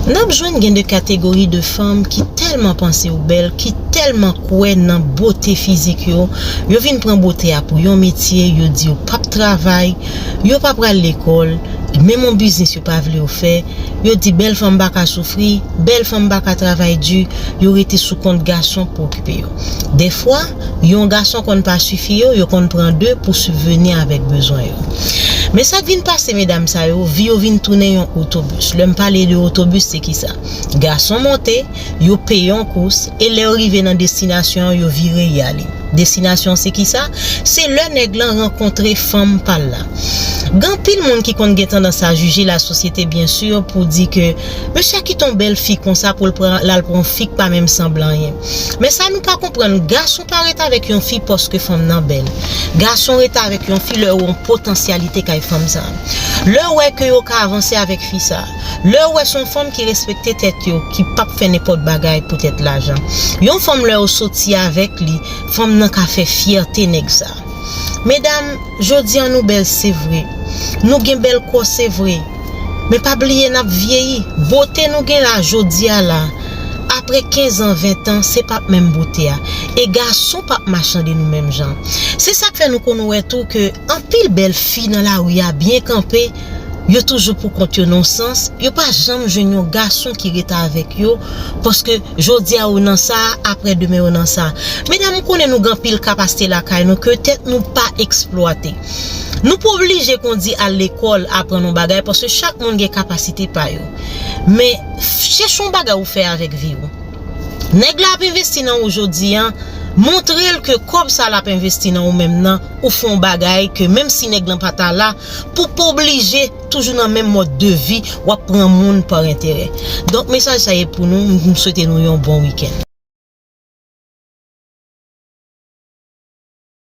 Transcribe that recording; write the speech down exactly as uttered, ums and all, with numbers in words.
N ap jwenn gen de kategori de fanm ki tèlman panse yo bèl, ki tèlman kwè nan bote fizik yo, yo vin pran bote a pou yon metye, yo di yo p ap travay, yo pa pral lekòl, menm yon biznis yo pa vle yo fè, yo di bèl fanm pa ka soufri, bèl fanm pa ka travay di, yo rete sou kont gason pou okipe yo. Dèfwa, yon gason konn pa sifi yo, yo konn pran de pou sibveni avèk bezwen yo. Men sa k vin pase medam sa yo, vi yo vin tounen yon otobis. Lè m pale de otobis, se kisa? Gason monte, yo peye yon kous, e lè yo rive nan destinasyon an, yo vire y ale. Destinasyon se kisa? Se lè nèg lan rankontre fanm pa l la. Gen anpil moun ki konn gen tandans a jije lasosyete, byen si, pou di ke mesye a kite yon bèl fi konsa pou l pran, l al pran yon fi k pa menm sanble anyen. Men sa nou pa konprann, gason pa ret avèk yon fi paske fanm nan bèl. Gason ret avèk yon fi lè yo wè yon potansyalite kay fanm sa. Lè yo wè ke yo ka avanse avèk fi sa. Lè yo wè se yon fanm ki respekte tèt yo, ki p ap fè nenpòt bagay poutèt lajan. Yon fanm lè yo soti avèk li, fanm nan ka fè fyète nèg sa. Medam, jodi an nou bèl, se vre. Nou gen bèl kò, se vre. Men pa bliye n ap vyeyi. Bote nou gen la, jodi a la, apre kenz an, ven an, se p ap menm bote a. E gason p ap machande nou menm jan. Se sa k fè nou konn wè tou ke anpil bèl fi nan lari a byen kanpe, yo toujou pou kont yo nan yon sans, yo pa janm jwenn yon gason ki rete avèk yo, paske jodi a ou nan sa, apre demen ou nan sa. Medam, m konnen nou gen anpil kapasite lakay nou ke tèt nou pa eksplwate. Nou pa oblije kondi al lekòl aprann yon bagay, paske chak moun gen kapasite pa yo. Men, chèche yon bagay ou fè avèk vi w. Nèg la ap envesti nan ou jodi an, montre l ke kòb sa l ap envesti nan ou menm nan, ou fè yon bagay ke menm si nèg lan pa ta la, pou pa oblije toujou nan menm mòd de vi, w ap pran moun pa enterè. Donk, mesaj sa ye pou nou, m swete nou yon bon wikenn.